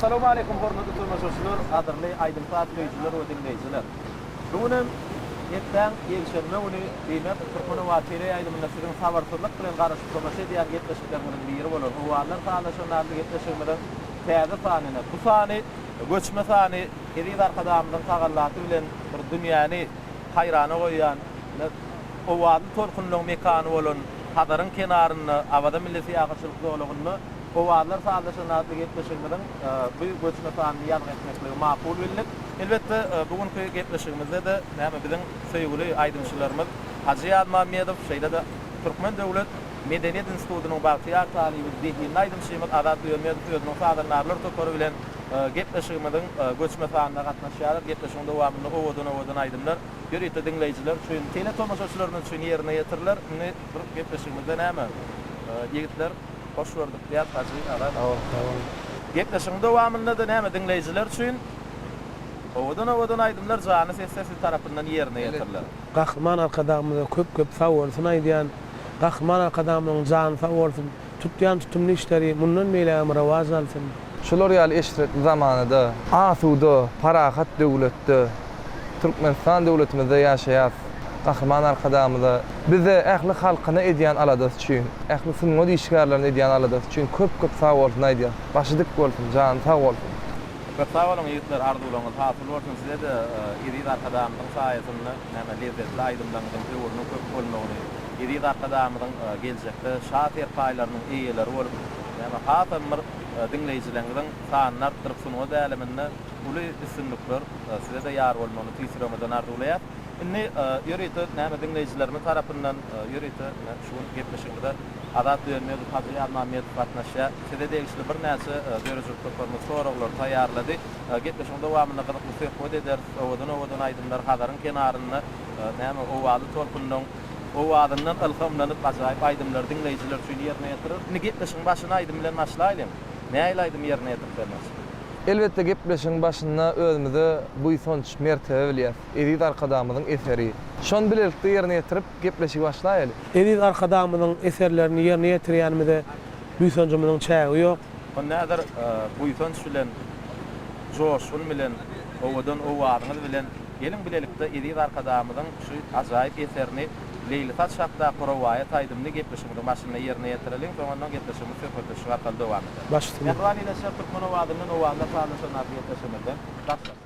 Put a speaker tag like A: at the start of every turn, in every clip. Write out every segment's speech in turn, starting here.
A: Assalamualeýkum hormatly tomaşaçylar, gadyrly aýdym-saz söýüjiler we diňleýjiler. Bu gün hem hepdäň ýekşenbe güni, diýmek, Türkmen owazy teleýaýlymynda siziň sabyrsyzlyk bilen garaşyp tomaşa edýän gepleşikleriňiziň biri bolan Owazlar sazlaşan atly gepleşigimiziň täze sanyna, bu sany göçme sany eziz Arkadagymyzyň tagallasy bilen bir dünýäni haýrana goýýan, owazly tolkunlaryň mekany bolan Hazaryň kenarynda, Awaza milli syýahatçylyk zolagynda Owazlar sazlaşan atly gepleşigimiziň bu göçme sanyny ýazgy etmekligi makul bildik. Elbetde, bu günki gepleşigimizde-de näme biziň söýgüli aýdymçylarymyz Hajy Ýazmammedow, şeýle-de Türkmen döwlet medeniýet institutynyň bagtyýar talyby, zehinli aýdymçymyz Azat Döwmedow özüniň sazandarlar topary bilen gepleşigimiziň göçme sanyna gatnaşýarlar. Gepleşigiň dowamynda owadan-owadan aýdymlar ýörite diňleýjiler üçin, teletomaşaçylarymyz üçin ýerine ýetiriler. Indi bir gepleşigimizde näme, ýigitler, hoş gördük diýýäs Hajy, Azat.
B: Sag boluň, sag boluň.
A: Gepleşigiň dowamynda-da näme, diňleýjiler üçin owadan-owadan aýdymlar janly sesde siz tarapyndan ýerine ýetiriler.
B: Gahryman Arkadagymyza köp-köp sag bolsun aýdýan. Gahryman Arkadagymyzyň jany sag bolsun, tutýan tutumly işleri mundan beýlägem rowaç alsyn.
C: Şular ýaly eşretli zamanada, asuda, parahat döwletde, Türkmenistan döwletimizde ýaşaýas. Gahryman Arkadagymyza bize, ähli halkyna edýän aladasy üçin, ähli sungat işgärlerine edýän aladasy üçin köp-köp sag bolsun aýdýas. Başy dik bolsun, jany sag bolsun.
A: Köp sag boluň ýigitler arzuwlaryňyz hasyl bolsun sizede Eziz Arkadagymyzyň saýasynda näme lezzetli aýdymlaryňyzyň höwrüniň köp bolmagyny Eziz Arkadagymyzyň geljekde şa serpaýlarynyň eýeleri bolup näme hasam bir diňleýjileriňiziň sanyny artdyryp sungat äleminde uly üstünlikler sizede ýar bolmagyny tüýs ýüregimizden arzuwlaýas. Indi ýörite näme diňleýjilerimiz tarapyndan ýörite şu gün gepleşigimize Azat Dönmezow, Hajy Ýazmammedow gatnaşýar. Size degişli birnäçe döredijilik toparymyz soraglary taýýarlady. Gepleşigiň dowamynda gyzykly söhbet ederis. Owadan-owadan aýdymlar Hazaryň kenarynda näme owazly tolkunlaryň owazyndan ylhamlanyp ajaýyp aýdymlary diňleýjiler üçin ýerine ýetirer. Indi gepleşigiň başyny aýdym bilen başlaýlyň. Nähili aýdym ýerine ýetirip bermekçi?
C: Elbetde gepleşigiň başynda özümize buýsanç, mertebe bilýäs. Eziz Arkadagymyzyň eseri. Şony bilelikde ýerine ýetirip, gepleşigi başlaýaly.
B: Eziz Arkadagymyzyň eserlerini ýerine ýetirýänimize buýsanjymyzyň çägi ýok.
A: Onda häzir buýsanç bilen, joşgun bilen, owadan owazyňyz bilen geliň bilelikde Eziz Arkadagymyzyň şu ajaýyp eserini Leýlisaç hakdaky rowaýat aýdymyny gepleşigimiziň başynda ýerine ýetireliň, soňundan gepleşigimiz söhbetdeşlik arkaly dowam eder.
B: Baş üstüne.
A: Mähriban ildeşler Türkmen owazyndan owazlar sazlaşan atly gepleşigimizden daşlaşdyk.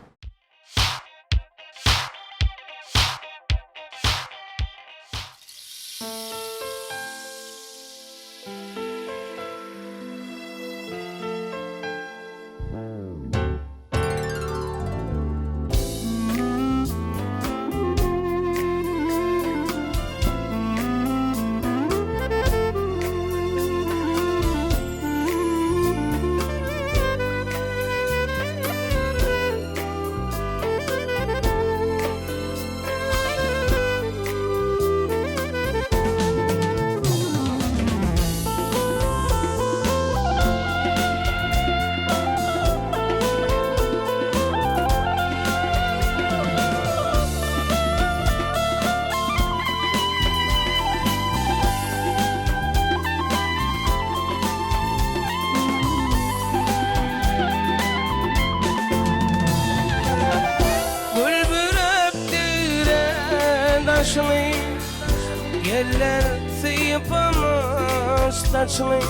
D: Gül bürüp degre daşyny, Ýeller sypamyş saçyny,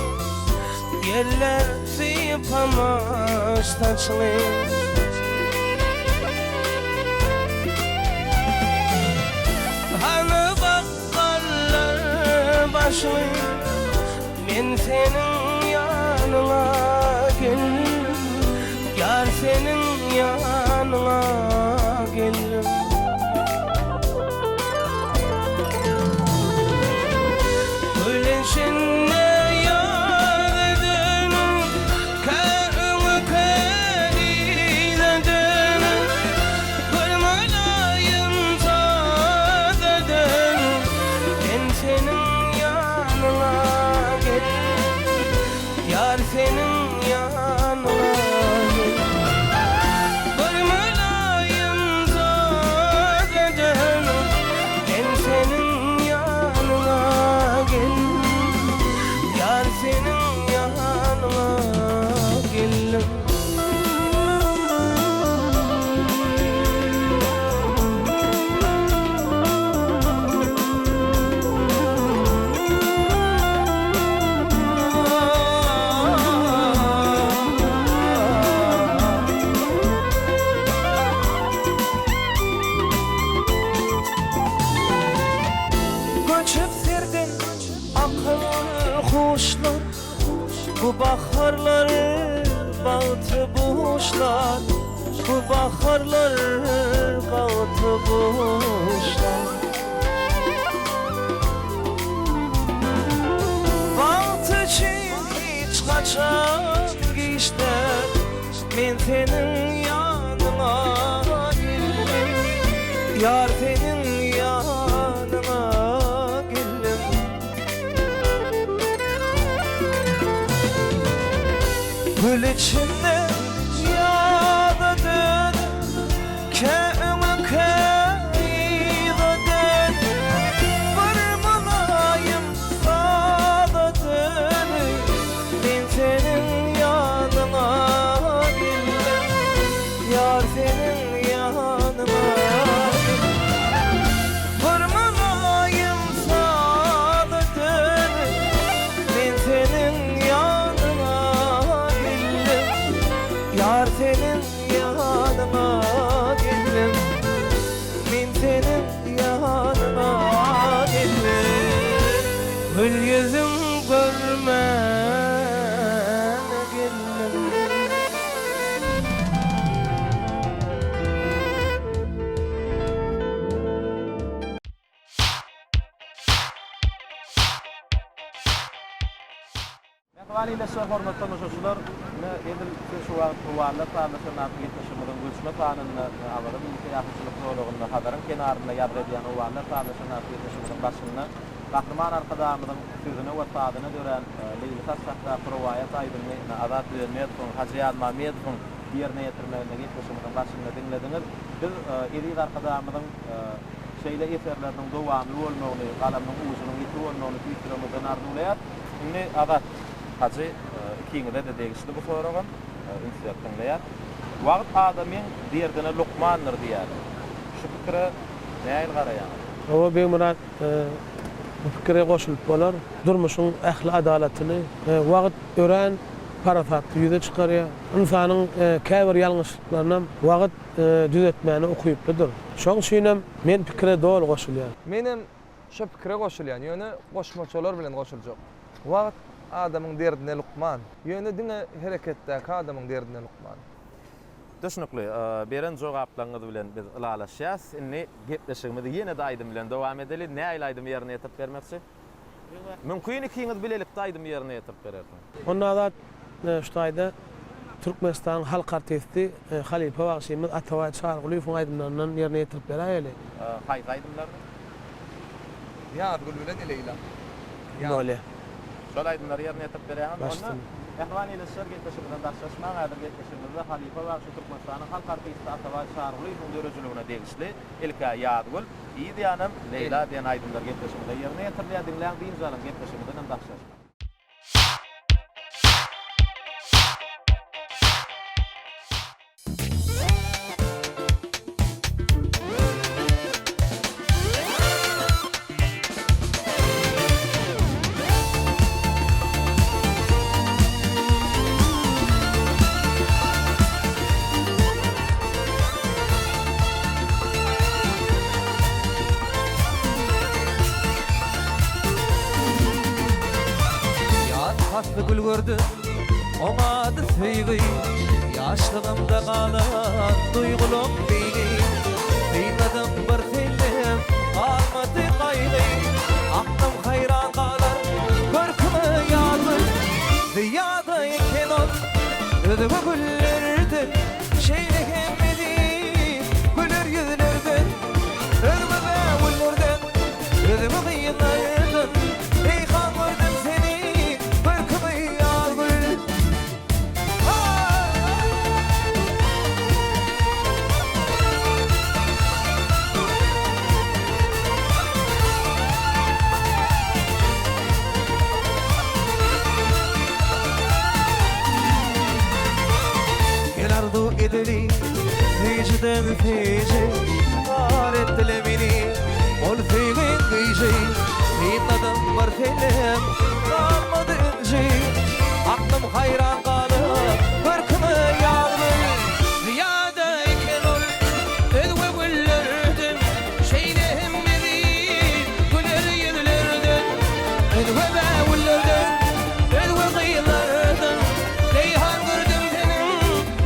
D: Ýeller sypamyş saçyny. Hany bakgallar başyny, Men seniň ýanyňa geldim, Ýar seniň ýanyňa geldim. Güleşinde ýaza dönüp, Kä öňe, kä yza dönüp, Bir mylaýym saza dönüp, Men seniň ýanyňa geldim, Ýar seniň ýanyňa geldim. Bir mylaýym. Bu baharlar gaty guşlar. Bagt üçin hiç haçan giç däl, Men seniň ýanyňa geldim, Ýar seniň ýanyňa geldim. Gül içinde ýaza dönüp, Kä öňe kä yza dönüp, Bir mylaýym saza dönüp, Men seniň ýanyňa geldim, Ýar seniň ýanyňa geldim. Bir mylaýym saza dönüp, Men seniň ýanyňa geldim, Ýar seniň ýanyňa geldim. Men seniň ýanyňa geldim. Gül ýüzüň görmäne geldim.
A: Mähriban ildeşler, hormatly tomaşaçylar, ine, edil siz şu wagt Howalar sazlaşan atly gepleşigimiziň göçme sanynda Awaza milli syýahatçylyk zolagynda Hazaryň kenarynda ýazgy edýän Howalar sazlaşan atly gepleşigimiziň başynda Gahryman Arkadagymyzyň sözüne we sazyna dörän Leýli saç hakdaky rowaýat aýdymyny ine, Azat Döwenmedowyň, Hajy Ýazmämmedowyň ýerine ýetirmeginde gepleşigimiziň başynda diňlediňiz. Biz eziz Arkadagymyzyň şeýle eserleriniň dowamly bolmagyny, galamynyň ujunyň ýiti bolmagyny tüýs ýüregimizden arzuwlaýarys. Indi Azat hajy ikiňize-de degişli bu soragam, üns berip diňleýäs. Wagt adamyň derdine lukmandyr diýýärler. Şu pikire nähili garaýaňyz?
B: Hawa Begmyrat, bu pikire goşulyp bolar. Durmuşyň ähli adalatyny wagt örän parasatly ýüze çykarýar. Ynsanyň käbir ýalňyşlyklarynam wagt düzetmäne ukyplydyr. Şoň üçinem men pikire doly goşulýan.
C: Menem Şo pikire goşulýan, ýöne goşmaçalar bilen goşuljak. Wagt adamyň derdine lukman. Ýöne diňe hereketdäki adamyň derdine lukman.
A: Düşnükli. Beren jogaplaryňyz bilen biz ylalaşýas. Indi gepleşigimizi ýene-de aýdym bilen dowam edeli. Nähili aýdymy ýerine ýetirip bermekçi? Mümkin ikiňiz bilelikde aýdymy ýerine ýetirip berersiňiz.
B: Onda Azat şu taýda Türkmenistanyň halk artisti halypa bagşymyz Atabaý Çarygulyýewiň aýdymlaryndan ýerine ýetirip beräýeli.
A: Haýsy aýdymlaryny?
C: Ýazgül bilen Leýla.
B: Bolýa.
A: Şol aýdymlary ýerine ýetirip berýäňiz. Onda Mähriban ildeşler gepleşigimizden daşlaşmaň. Häzir gepleşigimizde halypa bagşy Türkmenistanyň halk artisti Atabaý Çarygulyýewiň döredijiligine degişli ilk-ä Ýazgül, yz ýanam Leýla diýen aýdymlar gepleşigimizde ýerine ýetirilýär. Diňläň, dynç alyň, gepleşigimizden hem daşlaşmaň.
D: Ýaz pasly gül gördüm, oň ady söýgi, Ýaşlygymda galan duýgulam beýgi. Synladym bir sellem, galmady gaýgy, Aklym haýran galar görküňe ýaz gül. Zyýada eken ol özge güllerden, Şeýle hem eziz güler ýüzlerden, Özge bägüllerden, özge gyzlardan, Reýhan gördüm seni, görküňi ýaz gül. Gel arzuw edeli süýjüden süýji Bar etdile meni ol söýgiň güýji Synladym bir sellem galmady ünji Aklym haýran galyp görküňe ýazgül Zyýada eken ol özge güllerden Şeýle hem eziz güler ýüzlerden Özge bägüllerden Özge gyzlardan Reýhan gördüm seniň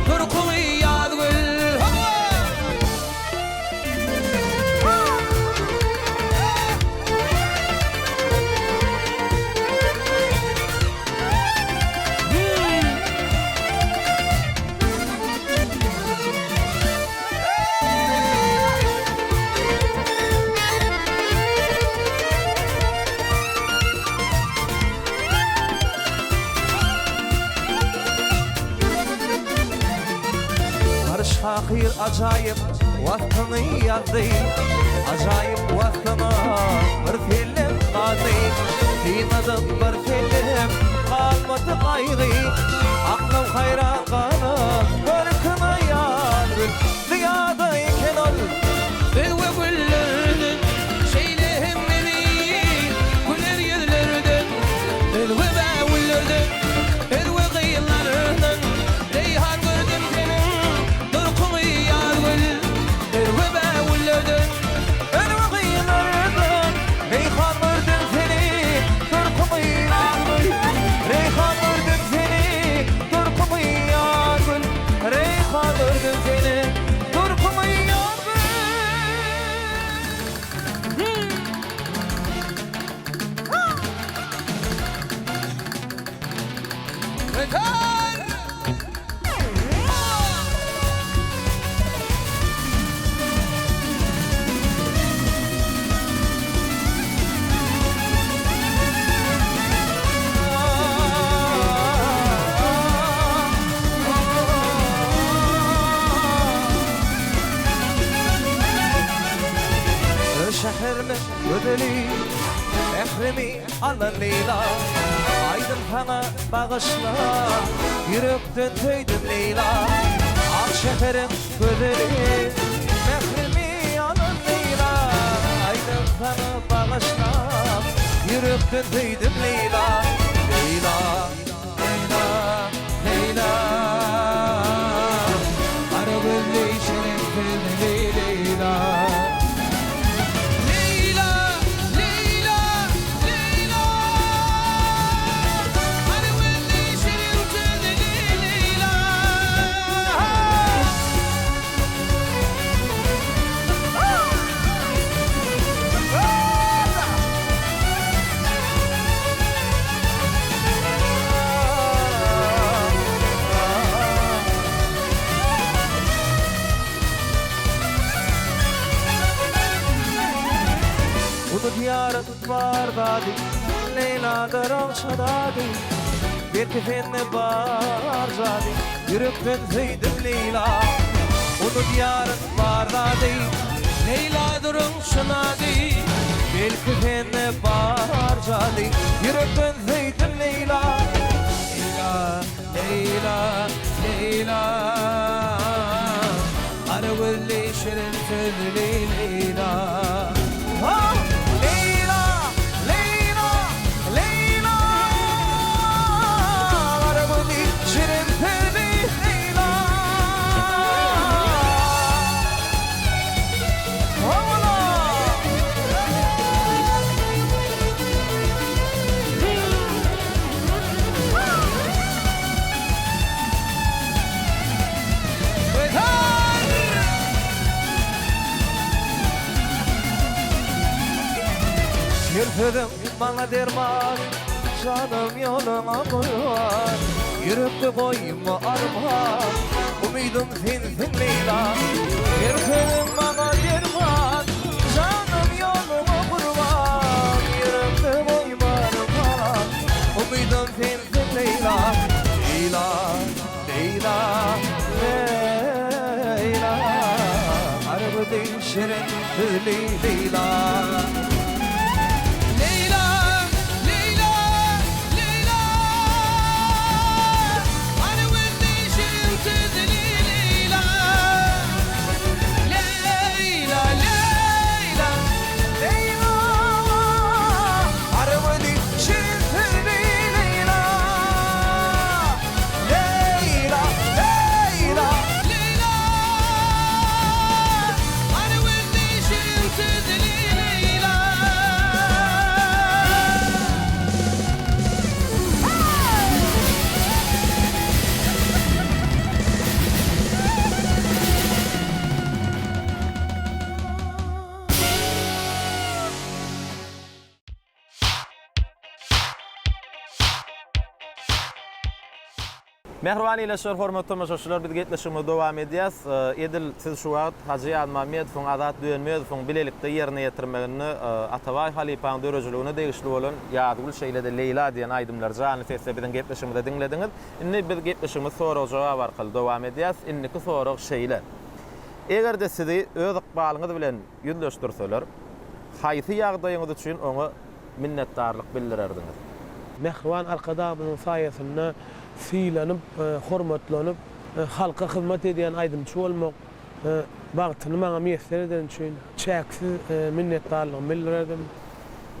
D: durkuňy ýaz gül. Bir şahyr ajaýyp waspyňy ýazdy, Ajaýyp waspyňa bir sellem galdy. Synladym bir sellem, galmady gaýgy, Aklym haýran galyp görküňe ýar gül. Zyýada eken ol.
E: Özge güllerden, şeýle hem meni güler ýüzlerden, Özge bägüllerden, özge gyzlardan Reýhan gördüm seniň durkuňy ýar gül. Özge bägüllerden,
D: Özge gyzlardan Reýhan gördüm seni durkuňy ýar gül. Reýhan gördüm seni durkuňy ýar gül. Reýhan gördüm seni durkuňy ýar gül. Şäherimiň gözeli, mährimi alan Leýla, Aýdym saňa bagyşlap, ýürekden söýdüm Leýla. Ak şäheriň gözeli, mährimi alan Leýla, Aýdym saňa bagyşlap, ýürekden söýdüm Leýla. Leýla, Leýla, Leýla, Gara gözli şirin sözli Leýla.
E: Leýla, Leýla, Leýla, Gara gözli şirin sözli Leýla.
D: Unudýaryn bar zady, Leýladyr ogşadady, Belki sende bar jady, Ýürekden söýdüm Leýla. Unudýaryn bar zady,
E: Leýladyr ogşanady,
D: Belki sende bar jady, Ýürekden söýdüm Leýla.
E: Leýla, Leýla, Leýla, Gara gözli şirin sözli Leýla.
D: Ha! Leýla, Leýla, Leýla, Gara gözli şirin sözli Leýla. Howala! Her sözüň maňa derman, Janym ýoluňa gurban, Ýürekde goýma arman, Umydym sensiň Leýla. Her sözüň maňa derman, Janym ýoluňa gurban, Ýürekde goýma arman, Umydym sensiň Leýla. Leýla, Leýla, Leýla, Gara gözli şirin sözli Leýla.
E: Leýla, Leýla, Leýla, Gara gözli şirin sözli Leýla. Leýla, Leýla,
D: Leýla, gara gözli şirin sözli Leýla. Leýla, Leýla,
E: Leýla, Gara gözli şirin sözli Leýla.
A: Mähriban ildeşler, hormatly tomaşaçylar, biz gepleşigimizi dowam edýäs. Edil siz şu wagt Hajy Ýazmämmedowyň, Azat Dönmezowyň bilelikde ýerine ýetirmeginde Atabaý halypaň döredijiligine degişli bolan Ýazgül şeýle-de Leýla diýen aýdymlary janly sesde biziň gepleşigimizde diňlediňiz. Indi biz gepleşigimizi sorag-jogap arkaly dowam edýäs. Indiki sorag şeýle. Eger-de sizi öz ykbalyňyz bilen ýüzleşdirseler, haýsy ýagdaýyňyz üçin oňa minnetdarlyk bildirerdiňiz?
B: Mähriban Arkadagymyzyň saýasynda sylanyp, hormatlanyp, halka hyzmat edýän aýdymçy bolmak bagtyny maňa miýesser edeni üçin çäksiz minnetdarlygymy bildirerdim.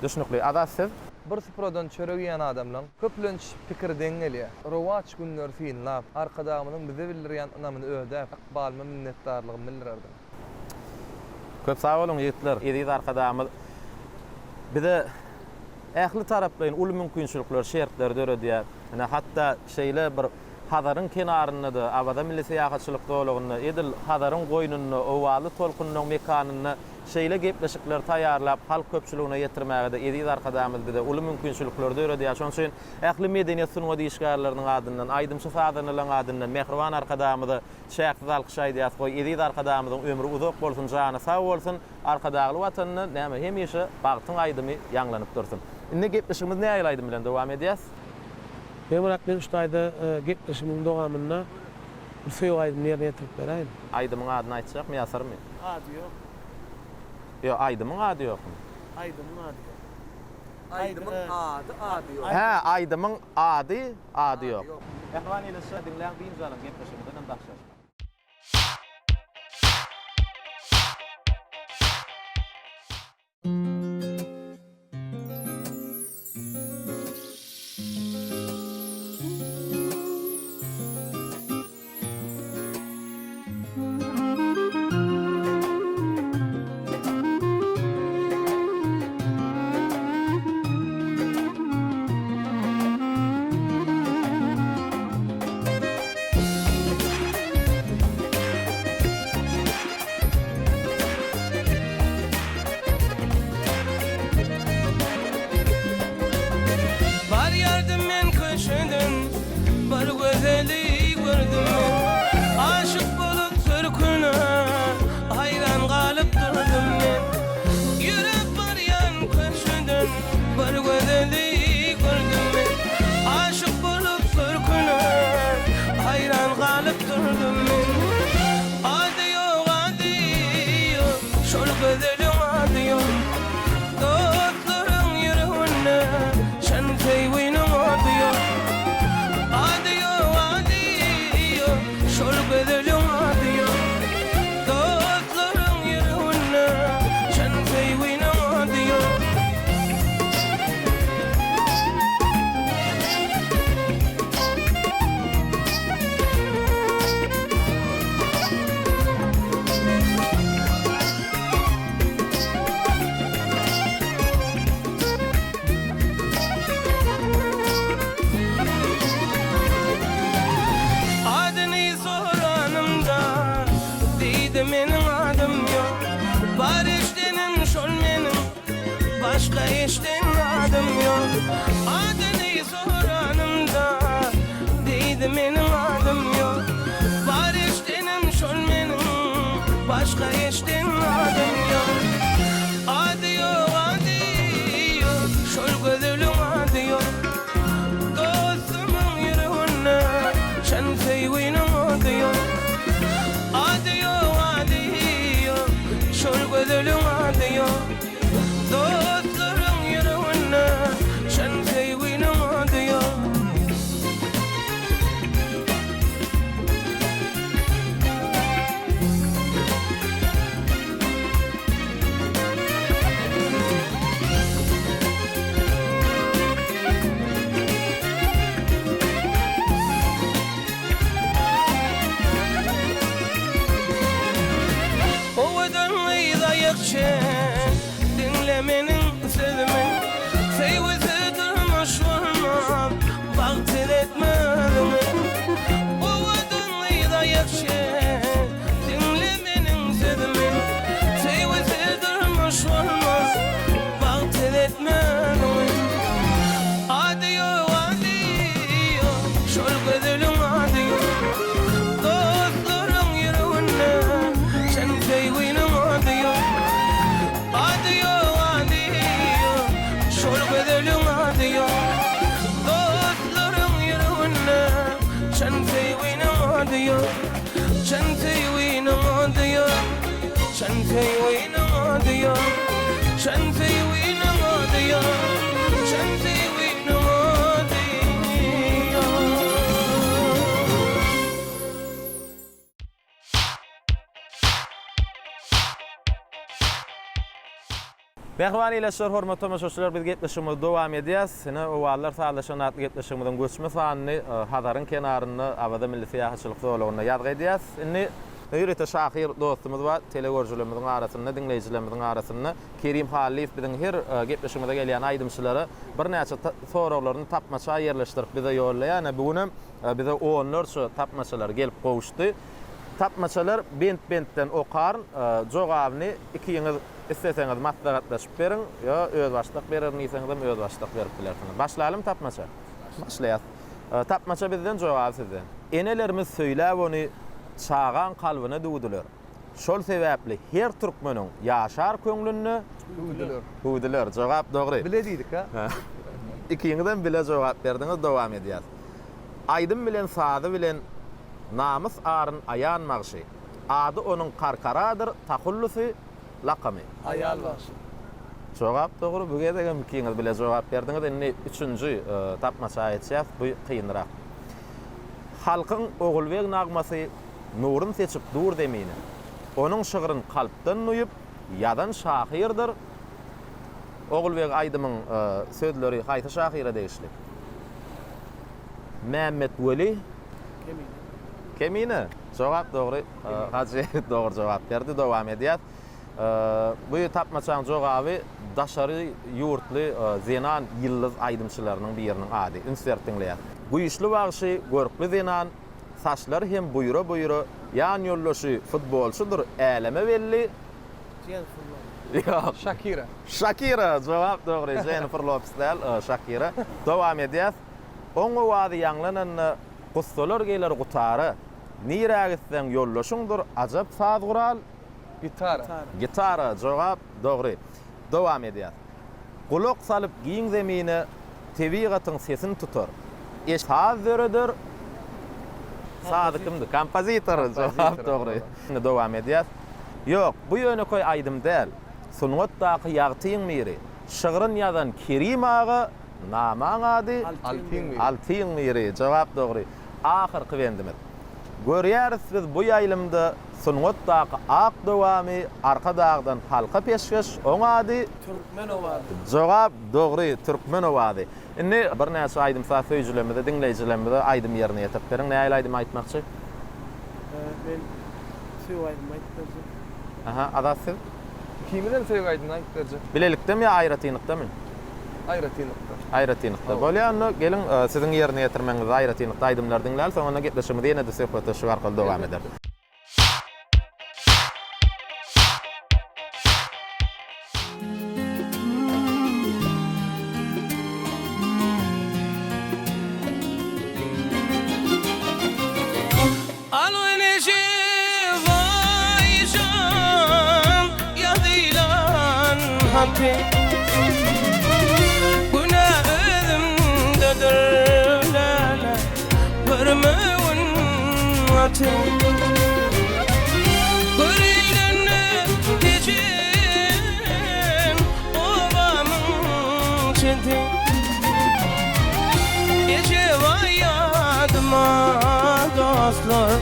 A: Düşnükli. Azat siz?
C: Bir supradan çörek iýen adamlaň köplenç pikiri deň gelýär. Rowaç günleri synlap, Arkadagymyzyň bize bildirýän ynamyny ödäp, ykbalyma minnetdarlygymy bildirerdim.
A: Köp sag boluň ýigitler. Eziz Arkadagymyz bize ähli taraplaýyn uly mümkinçilikleri, şertleri döredýär. Ine, hatda şeýle bir Hazaryň kenarynda-da, Awaza milli syýahatçylyk zolagynda, edil Hazaryň goýnunda, owazly tolkunyň mekanynda şeýle gepleşikleri taýýarlap, halk köpçüligine ýetirmäge-de eziz Arkadagymyz bize uly mümkinçilikleri döredýär. Şonuň üçin ähli medeniýet-sungat işgärleriniň adyndan, aýdymçy-sazandalaryň adyndan mähriban Arkadagymyza Çäksiz alkyş aýdýas goý eziz Arkadagymyzyň ömri uzak bolsun jany sag bolsun Arkadagly Watanda näme hemişe bagtyň aýdymy ýaňlanyp dursun. Indi gepleşigimizi nähili aýdym bilen dowam edýäs?
B: Begmyrat men şu taýda gepleşigimiziň dowamynda bir söýgi aýdymyny ýerine ýetirip beräýin.
A: Aýdymyň adyny aýtjakmy ýa syrmy?
B: Ady ýok.
A: Ýok aýdymyň ady ýokmy?
B: Aýdymyň ady ýok.
C: Aýdymyň ady ady ýok.
A: Hä aýdymyň ady Ady ýok. Mähriban ildeşler diňläň dynç alyň gepleşigimizden hem daşlaşmaň.
E: Barýardym men köçeden, bir gözeli gördüm men. Aşyk bolup sürküne, haýran galyp durdum men. Ýürek barýan köçeden, bir gözeli gördüm men. Aşyk bolup sürküne, haýran galyp durdum men. Ady ýok, ady ýok, şol gözeliň ady ýok. Dostlaryň ýüreginde çyn söýginiň ody ýok. Ady ýok, ady ýok, şol gözeliň ady ýok. Dostlaryň ýüreginde çyn söýginiň ody ýok. Adyny soranymda diýdi meniň adym ýok. Bar eşdenim şol meniň başga eşden adym ýok. Adyny soranymda diýdi meniň adym ýok. Bar eşdenim şol meniň başga eşden adym ýok. Ady ýok ady ýok şol gözeliň ady ýok. Dostumyň ýüreginde çyn söýginiň ody ýok. Ady ýok ady ýok şol gözeliň ady ýok. Dostlaryň ýüreginde çyn söýginiň ody ýok. Owadan gyz aýak çek, diňle meniň sözümi. Söýgüsiz durmuş bolmaz, bagtsyz etme özüňi. Owadan gyz aýak çek, diňle meniň sözümi. Söýgüsiz durmuş bolmaz, bagtsyz etme özüňi. Ady ýok, ady ýok, şol gözeliň ady. Çyn söýginiň ady ýok Çyn söýginiň ady ýok Çyn söýginiň ady ýok.
A: Mähriban ildeşler, hormatly tomaşaçylar, biz gepleşigimizi dowam edýäs. Ine, Owazlar sazlaşan atly gepleşigimiziň göçme sanyny Hazaryň kenarynda, Awaza milli syýahatçylyk zolagynda ýazgy edýäs. Indi ýörite şahyr dostumyz bar, telegörüjilerimiziň arasynda, diňleýjilerimiziň arasynda. Kerim Hallyýew biziň her gepleşigimize gelýän aýdymçylara birnäçe soraglaryny tapmaça ýerleşdirip bize ýollaýar. Ine, bu günem bize onlarça tapmaçalar gelip gowuşdy. Tapmaçalar bent-bentden okaryn, jogabyny ikiňiz isleseňiz maslahatlaşyp beriň, ýa özbaşdak bererin diýseňizem özbaşdak berip bilersiňiz. Başlalymy tapmaça? Başlaýas. Tapmaça bizden, jogaby sizden. Enelerimiz söýläp ony çagaň kalbyna düwdüler. Şol sebäpli her türkmeniň ýaşar köňlünde.
C: Hüwdüler.
A: Hüwdüler. Jogap dogry.
C: Bile diýdik-a.
A: Ikiňizem bile jogap berdiňiz, dowam edýäs. Aýdym bilen sazy bilen namys aryn aýan bagşy. Ady onuň Karkaradyr, tahullusy, lakamy.
B: Aýal bagşy.
A: Jogap dogry. Bu gezegem ikiňiz bile jogap berdiňiz. Indi üçünji tapmaça geçýäs. Bu kynrak. Halkyň Ogulbeg nagmasy nurun seçip dur zemine. Onuň şygryn kalpdan duýup, ýazan şahyrdyr. Ogulbeg aýdymyň sözleri haýsy şahyra degişli? Mämmetweli.
B: Kemine.
A: Kemine. Jogap dogry. Hajy dogry jogap berdi. Dowam edýäs. Bu tapmaçaň jogaby daşary ýurtly zenan ýyldyz aýdymçylarynyň biriniň ady. Üns berip diňleýäs. Güýçli bagşy, görkli zenan, saçlary hem buýra-buýra, ýan ýoldaşy futbolçydyr, äleme belli.
B: Jennifer Lopez.
A: Ýok.
C: Şakira.
A: Şakira, jogap dogry. Jennifer Lopez däl, Şakira. Dowam edýäs. Oň owazy ýaňlananda gussalar geler gutara. Nirä gitseň ýoldaşyňdyr ajap saz gural.
C: Gitara.
A: Gitara, jogap dogry. Dowam edýäs. Gulak salyp giň zemine, tebigatyň sesin tutar. Eş saz döreder. Sazy kimdi? Kompozitor, jogap dogry. Indi dowam edýäs. Ýok, bu ýönekeý aýdym däl. Sungatdaky ýagtyň biri. Şygryn ýazan Kerim aga, namaň ady?
C: Altyň biri.
A: Altyň biri, jogap dogry. Ahyrky bendimiz. Görýäris biz bu ýaýlymda sungatdaky ak dowamy Arkadagdan halka peşgeş, oň ady?
B: Türkmen owazy.
A: Jogap dogry, Türkmen owazy. Indi birnäçe aýdym-saz söýüjilerimize, diňleýjilerimize aýdym ýerine ýetirip beriň. Nähili aýdym aýtmakçy?
B: Men söýgi aýdymy aýdyp berjek.
A: Aha, Azat siz?
C: Ikimizem söýgi aýdymyny aýdyp berjek.
A: Bilelikdemi ýa aýratynlykdamy?
C: Aýratynlykda.
A: Aýratynlykda. Bolýar onda geliň siziň ýerine ýetirmegiňizde aýratynlykda aýdymlary diňläli, soň onda gepleşigimizi ýene-de söhbetdeşlik arkaly dowam ederis.
E: Al güneşi waý jan ýazylan haty Günä özümdedir läle görmegin gaty Göreýlende tejen obamyň çeti Eje waý ýadyma dostlar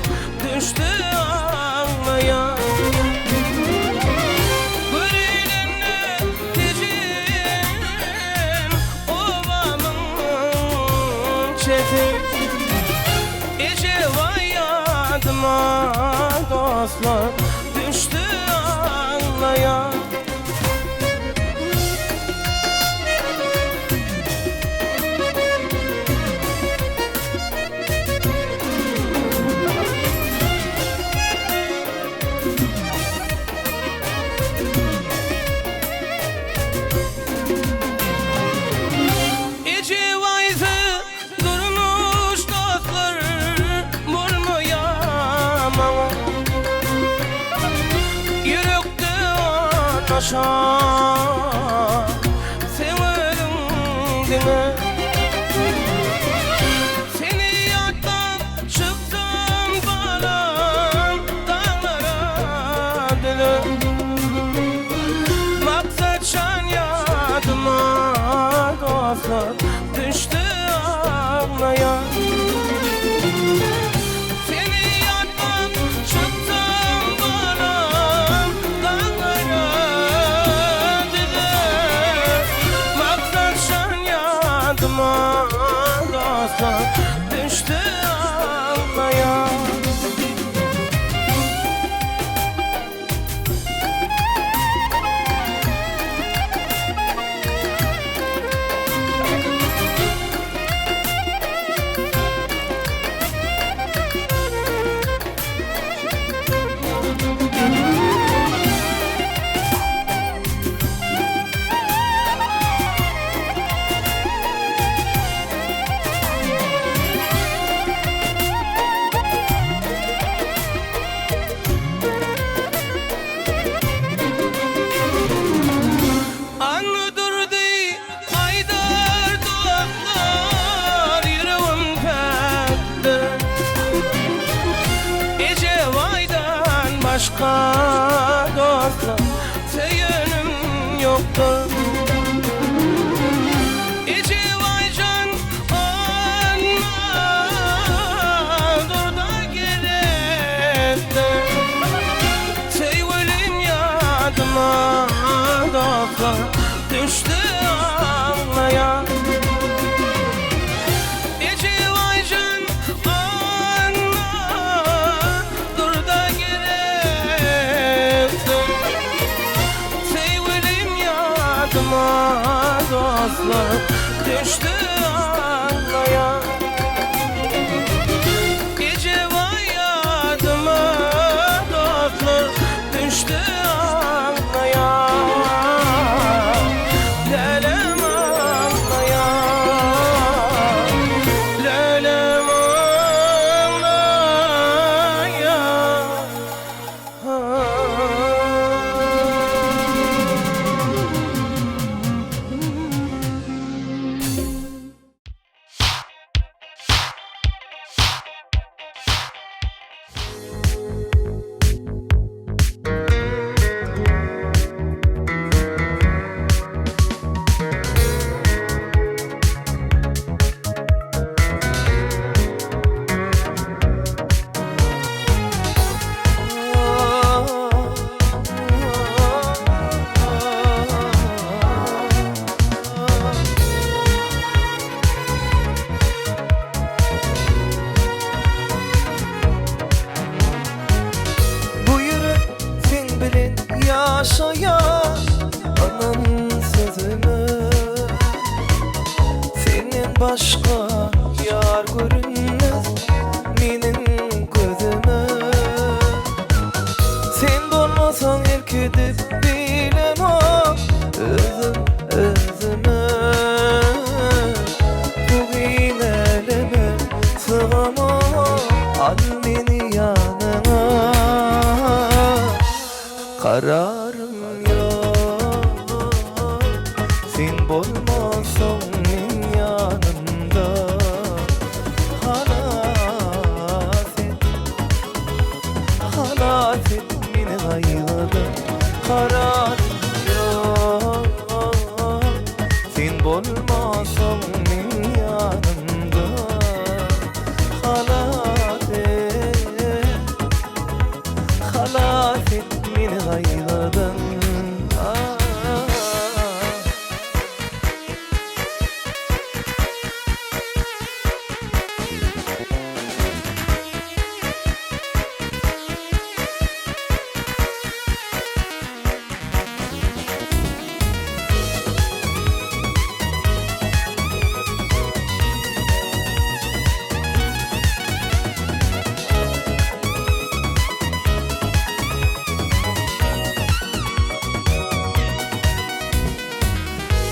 E: düşdi aglaýan Göreýlende tejen obamyň çeti Eje waý ýadyma dostlar düşdi aglaýan. Eje waýsy durmuş dostlar bolmaýa maňa Ýürekde ataşa seň özüň diňe Seni ýatlap çykdym balam daglara düze. göze. Maksat şan ýadyma dostlar düşdi aglaýa. Seni ýatdan çykdym balam daglara düze. Maksat şan ýadyma dostlar düşdi aglaýa. Annadurdy aýdar dostlar ýüregim päkdir. Ejebaýdan başga dostlar söýenim ýokdur. Ejebaýjan Annadurda gerekdir. Söýgülim ýadyma dostlar düşdi aglaýa. Ejebaýjan Annadurda gerekdir. Söýgülim ýadyma dostlar düşdi aglaýa. Gece vay yadıma dostlar düştü ağlaya. Lelem ağlaya. Lelem ağlaya.
F: Bu ýürek seň bilen ýaşaýar, Ynan sözüme. Senden başga ýar görünmez meniň gözüme. Sen bolmasaň erk edip bilemok özüm özüme. Bu giň äleme sygamok, al meni ýanyňa. Kararym ýok, sen bolmasaň meň ýanymda. Halas et, halas et meni gaýgydan. Kararym ýok, sen bolmasaň meň ýanymda. Halas et, halas et meni gaýgydan. Ah.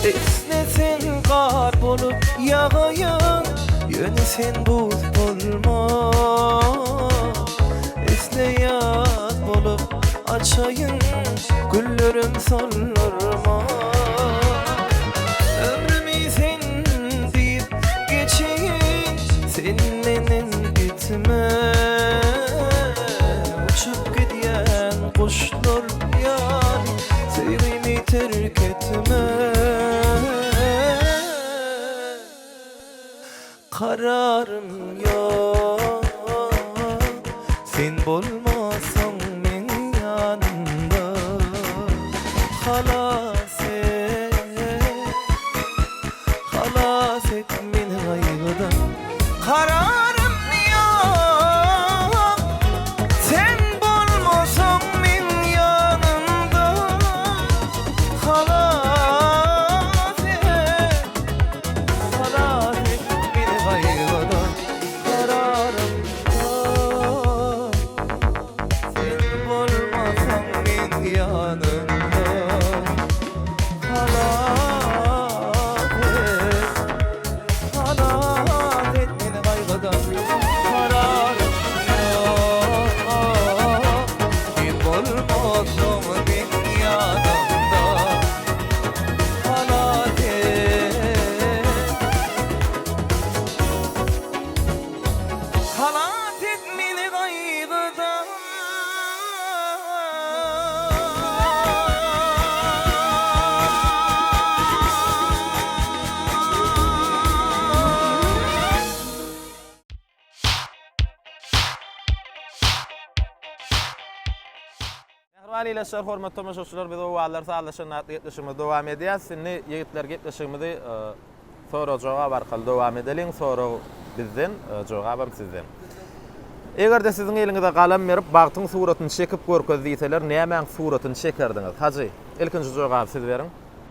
F: Isleseň gar bolup ýagaýyn, Ýöne sen buz bolma. Isle ýaz bolup açaýyn, Güllerim soldurma. Ömrümi sen diýip geçeýin, Sen menden gitme. Uçup gidýän guşlar. Terk etme Kararym ýok Sen bolmasaň meň ýanymda Halas et Halas et meni gaýgydan Kararym ýok Sen bolmasaň meň ýanymda Halas et Halas et meni gaýgydan Kararym ýok Sen bolmasaň meň ýanymda Halas et Halas et meni gaýgydan Kararym ýok Sen bolmasaň meň ýanymda Halas et Halas et meni gaýgydan.
A: Mähriban ildeşler, hormatly tomaşaçylar, biz Owazlar sazlaşanda atly gepleşigimizi dowam edýäris. Indi ýigitler gepleşigimizi sorag-jogap arkaly dowam edeliň. Sorag bizden, jogabam sizden. Eger-de siziň eliňize galam berip, bagtyň suratyny çekip görkez diýseler, nämäň suratyny çekerdiňiz? Hajy, ilkinji jogaby siz beriň.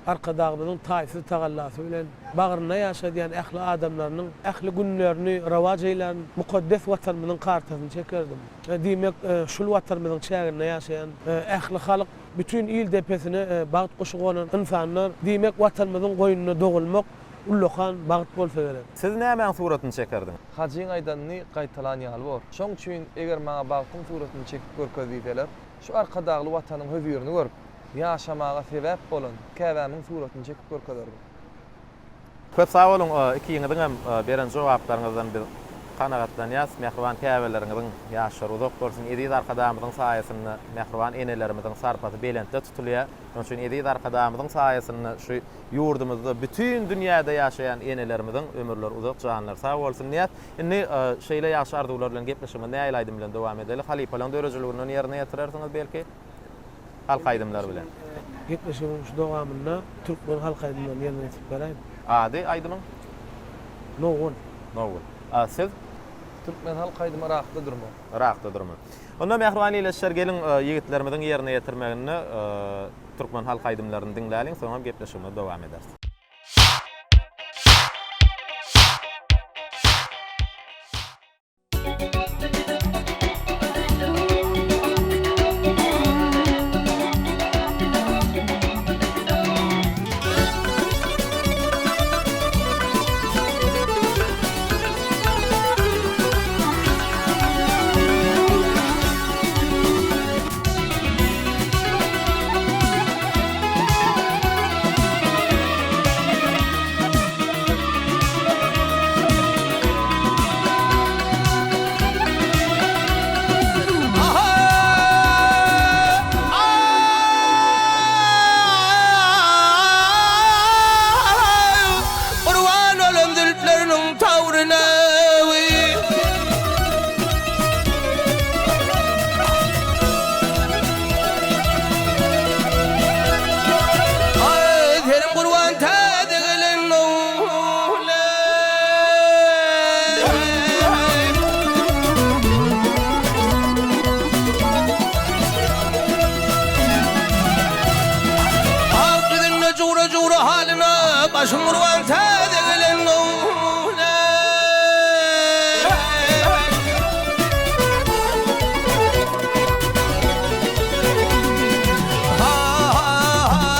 B: Arkadagymyzyň taýsyz tagallasy bilen bagrynda ýaşadýan ähli adamlarynyň ähli günlerini rowaç eýlän mukaddes Watanymyzyň kartasyny çekerdim. Diýmek, şul Watanymyzyň çäginde ýaşaýan ähli halk, bütin il depesine bagt guşy gonan ynsanlar, diýmek, Watanymyzyň goýnunda dogulmak ullakan bagt bolsa gerek.
A: Siz nämäň suratyny çekerdiňiz?
C: Hajyň aýdanyny gaýtalan ýaly bor. Şoň üçin eger maňa bagtyň suratyny çekip görkez diýseler, şu Arkadagly Watanyň hözirini görüp, ýaşamaga sebäp bolan käbämiň suratyny çekip görkezerdim.
A: Köp sag boluň, ikiňiziňem beren jogaplaryňyzdan biz kanagatlanýas. Mähriban käbeleriňiziň ýaşlary uzak bolsun. Eziz Arkadagymyzyň saýasynda mähriban enelerimiziň sarpasy belentde tutulýar. Şonuň üçin eziz Arkadagymyzyň saýasynda şu ýurdumyzda bütin dünýäde ýaşaýan enelerimiziň ömürleri uzak, janlary sag bolsun diýýäs. Indi şeýle ýagşy arzuwlar bilen gepleşigimizi nähili aýdym bilen dowam edeli? Halypalaryň döredijiliginden ýerine ýetirersiňiz belki? Halk aýdymlary bilen.
B: Gepleşigiň şu dowamynda türkmen halk aýdymlaryny ýerine ýetirip beräýiň.
A: Ady aýdymyň?
B: Nowgul.
A: Nowgul. A siz?
C: Türkmen halk aýdymy Yrakda durma.
A: Yrakda durma. Onda mähriban ildeşler geliň ýigitlerimiziň ýerine ýetirmeginde türkmen halk aýdymlaryny diňläliň soňam gepleşigimizi dowam ederis.
E: Gurban olam zülpleriniň tawryna Aý serim gurban täze gelen Ak ýüzünde jura-jura halyna, Başym gurban täze gelen Ha-ha-ha,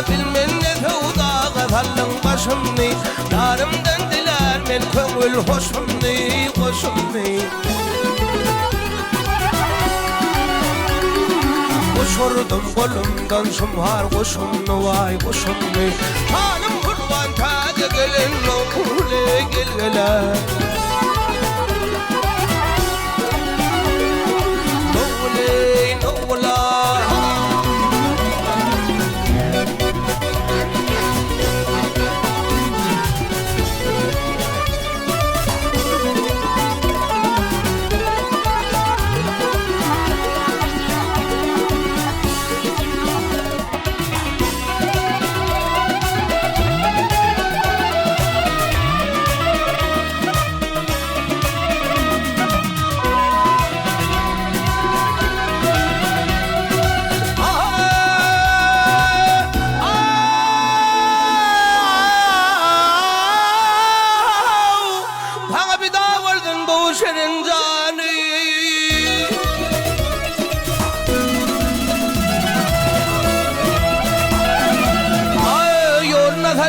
E: bilmen ne söwdaga saldyň başymny, Ýarymdan dilär men köňül hoşumny, goşumny. Uçurdym golumdan şumhar guşumny, waý guşumny. Hanym gurban täze gelen nowle gel-gele. Nowle, nowla.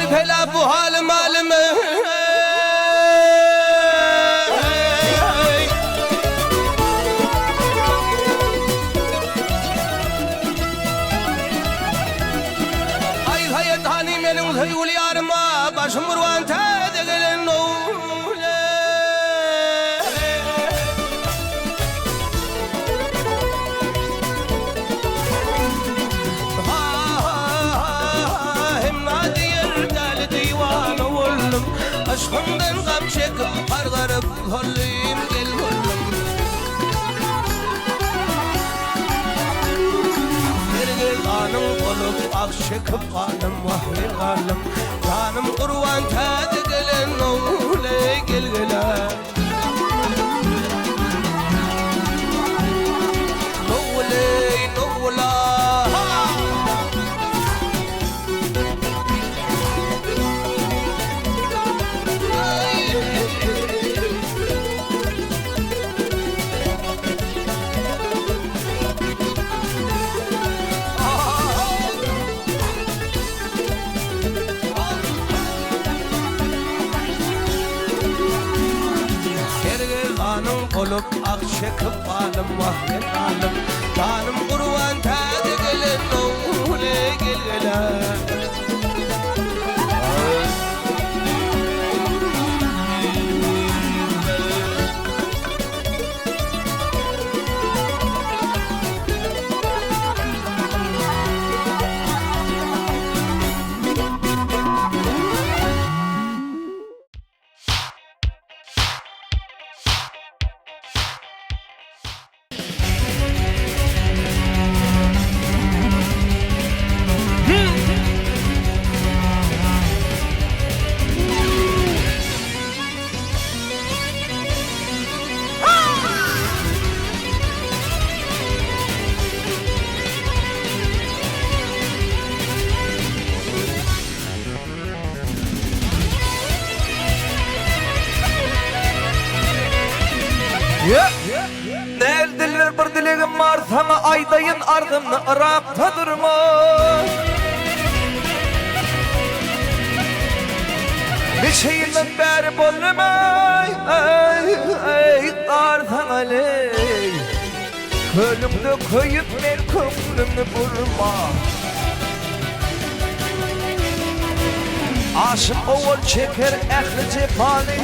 E: Peýläp bu halym alymy. Aý Saýat hany meniň söýgüli ýaryma, Başym gurban täze gelen nowle. Hemra diýer däli diwana boldum, Yşkyňdan gam çekip gargaryp soldum, gel boldum. Sergezanyň bolup ah çekip galdym, wah men galdym. Janym gurban täze gelen nowle gel gele. Nowle nowla ha. Sergezanyň bolup ah çekip galym wah men galym Janym gurban täze gelen nowle gel gele.
F: Nel dilber bir dilegim bar saňa aýdaýyn arzymny Yrakda durma. Niçe ýyldan bäri boldum aý aý aý gar saňa leý. Kölüňde köýüp men köňlümi burma. Aşyk owal çeker ähli jepany,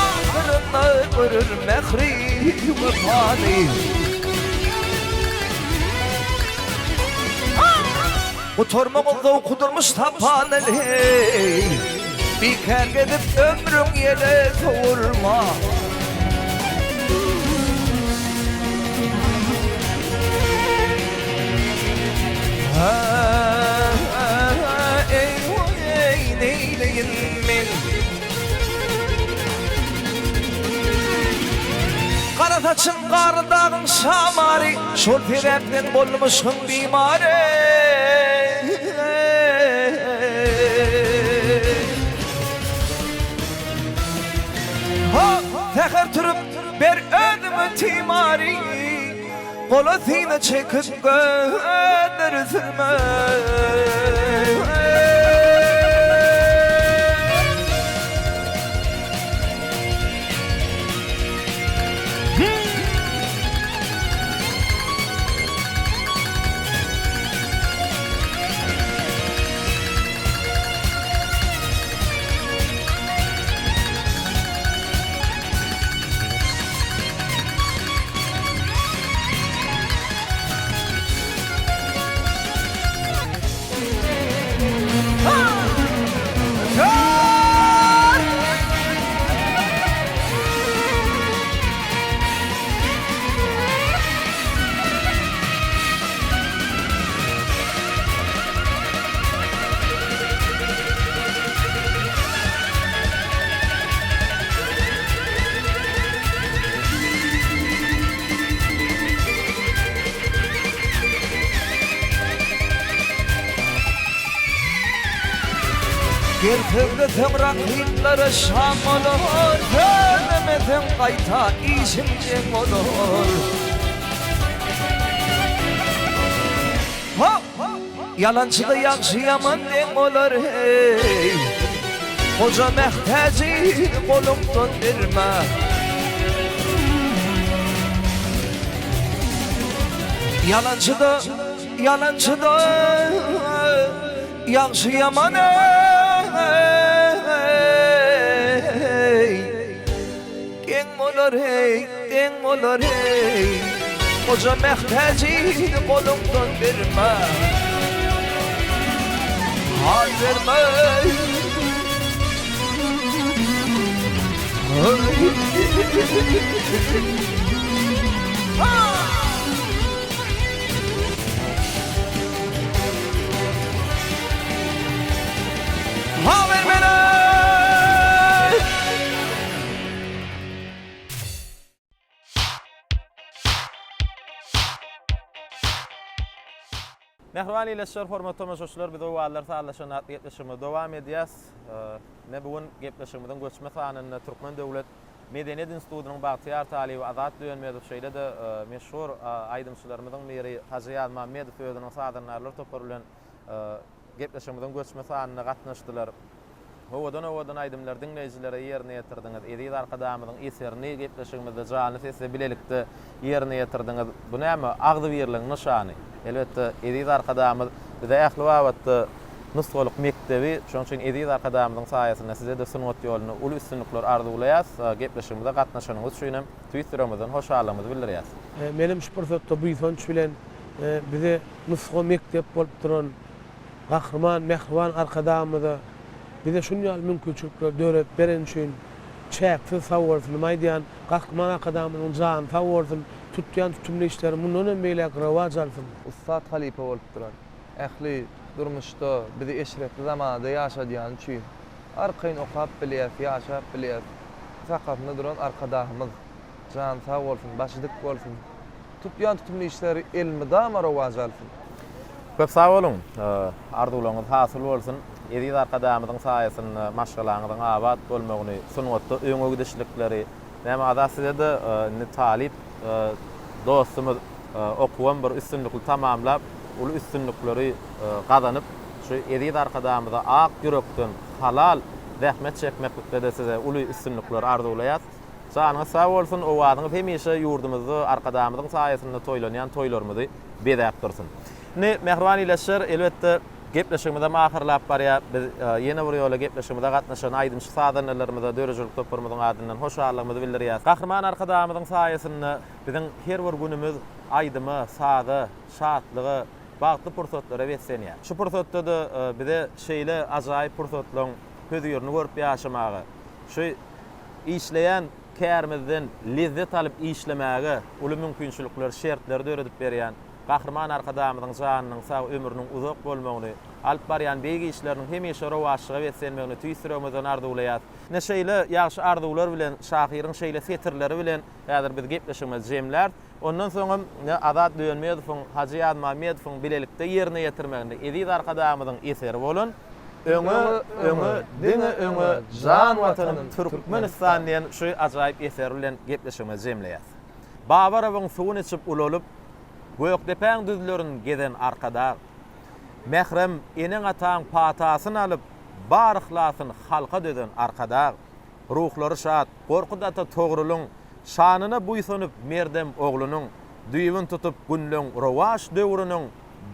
F: Ahyrynda görer mähri wepany. Gutarmagyň zowky durmuş sapany leý, Bikär gezip ömrüň ýele sowurma. Eý-oý, neýleýin men? Gara saçyň garly dagyň şamary, Şol sebäpden bolmuşyň bimary. Säher turup ber özüňe timary. Gola syna çekip gözleri sürme. Gel sözleseň rakyplara şam bolar, Sözlemeseň gaýta işiň jeň bolar. Ýalançyda ýagşy ýaman deň bolar heý. Goja mähtäji goluňdan berme. Ýalançyda, ýalançyda ýagşy ýaman eý. Geň bolar heý, deň bolar heý, Goja mähtäji goluňdan berme. Hal berme. Hal bermeli.
A: Mähriban ildeşler, hormatly tomaşaçylar, biz Owazlar sazlaşan atly gepleşigimizi dowam edýäs. Ine bu gün gepleşigimiziň göçme sanynda Türkmen döwlet medeniýet institutynyň bagtyýar talyby Azat Dönmezow, şeýle-de meşhur aýdymçylarymyzyň biri Hajy Ýazmammedow özüniň sazandarlar topary bilen gepleşigimiziň göçme sanyna gatnaşdylar. Owadan-owadan aýdymlary diňleýjilere ýerine ýetirdiňiz. Eziz Arkadagymyzyň eserini gepleşigimizde janly sesde bilelikde ýerine ýetirdiňiz. Bu näme? Agzybirligiň nyşany. Elbetde, eziz Arkadagymyz bize ähli babatda nusgalyk mekdebi. Şonuň üçin eziz Arkadagymyzyň saýasynda size-de sungat ýolunda uly üstünlikler arzuwlaýarys. Gepleşigimize gatnaşanyňyz üçin hem tüýs ýüregimizden hoşallygymyzy bildirýäris.
B: Menem şu pursatda buýsanç bilen bize nusga mekdep bolup duran Gahryman mähriban Arkadagymyza bize şun ýaly mümkinçilikleri döredip bereni üçin çäksiz sagbolsunymy aýdýan. Gahryman Arkadagymyzyň jany sag bolsun, tutýan tutumly işleri mundan hem beýläk rowaç alsyn.
C: Ussat halypa bolup duran, ähli durmuşda bizi eşretli zamanada ýaşadýany üçin arkaýyn okap bilýäs, ýaşap bilýäs. Sakasynda duran Arkadagymyz jany sag bolsun, başy dik bolsun! Tutýan tutumly işleri elmydama rowaç alsyn!
A: Köp sag boluň! Arzuwlaryňyz hasyl bolsun! Eziz Arkadagymyzyň saýasynda maşgalaňyzyň abat bolmagyny, sungatda öňe gidişlikleri, näme Azat size-de indi talyp dostumyz okuwam bir üstünlikli tamamlap, uly üstünlikleri gazanyp, şu eziz Arkadagymyza ak ýürekden halal zähmet çekmeklikde-de size uly üstünlikleri arzuwlaýas. Janyňyz sag bolsun, owazyňyz hemişe ýurdumyzda Arkadagymyzyň saýasynda toýlanýan toýlarymyzy bezäp dursun. Indi, mähriban ildeşler, elbetde, gepleşigimizem ahyrlap barýar. Biz ýene bir ýola gepleşigimize gatnaşan aýdymçy-sazandalarymyza döredijilik toparymyzyň adyndan hoşallygymyzy bildirýäris. Gahryman Arkadagymyzyň saýasynda biziň her bir günümiz aýdyma, saza, şatlyga, bagtly pursatlara beslenýär. Şu pursatda-da bize şeýle ajaýyp pursatlaryň hözirini görüp ýaşamaga, şu Işleýän kärimizden lezzet alyp işlemäge uly mümkinçilikleri, şertleri döredip berýän Gahryman Arkadagymyzyň janynyň sag, ömrüniň uzak bolmagyny, alyp barýan beýik işleriniň hemişe rowaçlyga beslenmegini tüýs ýüregimizden arzuwlaýarys. Ine şeýle ýagşy arzuwlar bilen, şahyryň şeýle setirleri bilen häzir biz gepleşigimizi jemläris. Ondan soňam ine Azat Dönmezowyň, Hajy Ýazmammedowyň bilelikde ýerine ýetirmeginde eziz Arkadagymyzyň eseri bolan Öňe, öňe, diňe öňe, jan Watanym Türkmenistan diýen şu ajaýyp eseri bilen gepleşigimizi jemleýäs. Babarowyň suwuny içip ulalyp, Gökdepäň düzlerin gezen Arkadag. Mährem eneň-ataň patasyny alyp, bar yhlasyn halka dözen Arkadag. Ruhlary şat, Gorkut ata Togrulyň Şanyna buýsanyp merdem oglunyň, Düýbün tutup günleň rowaç döwrüniň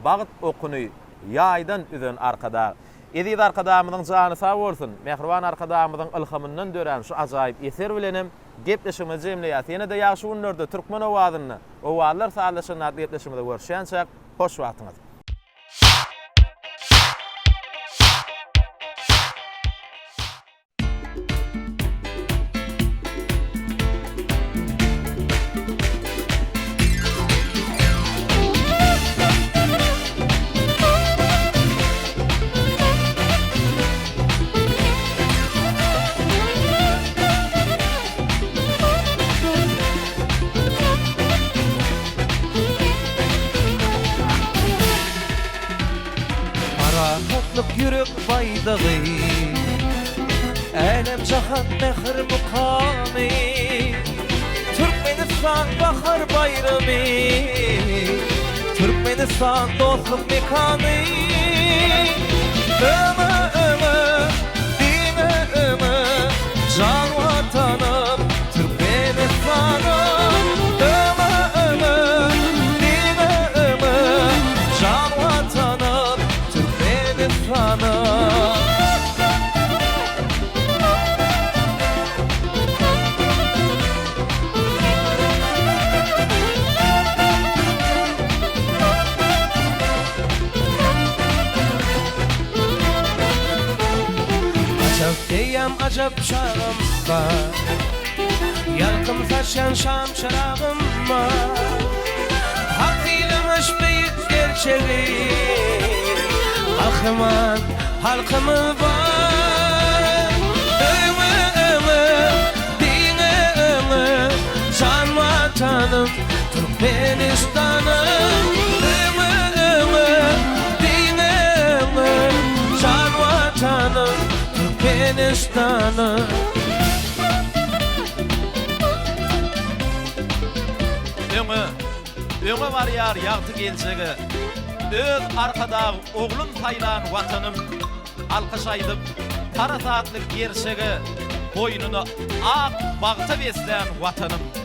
A: Bagt okuny ýaýdan üzen Arkadag. Eziz Arkadagymyzyň jany sag bolsun! Mähriban Arkadagymyzyň ylhamyndan dörän şu ajaýyp eser bilenem gepleşigimizi jemleýäs. Ýene-de ýagşy günlerde Türkmen owazynda Owazlar sazlaşanda atly gepleşigimizde görüşýänçäk, hoş wagtyňyz!
F: Parahatlyk ýürek baýdagy, Älem-jahan mähir mukamy, Türkmenistan bahar baýramy. Türkmenistan dostluk mekany. Öňe öňe, diňe öňe, Jan Watanym Türkmenistanym. Öňe öňe, diňe öňe, Jan Watanym Türkmenistanym.
E: Ajap eýýam ajap çagym bar Ýalkym saçýan şam çyragym bar Hak dilemiş beýik gerçegi Gahryman halkymyz bar Öňe öňe diňe öňe Jan Watanym Türkmenistanym Öňe öňe diňe öňe Jan Watanym Türkmenistanym.
A: Öňe, öňe barýar ýagty geljege, Öz Arkadag oglun saýlan Watanym, Alkyş aýdyp, parasatly gerçege, Goýnuny ak bagta beslän Watanym.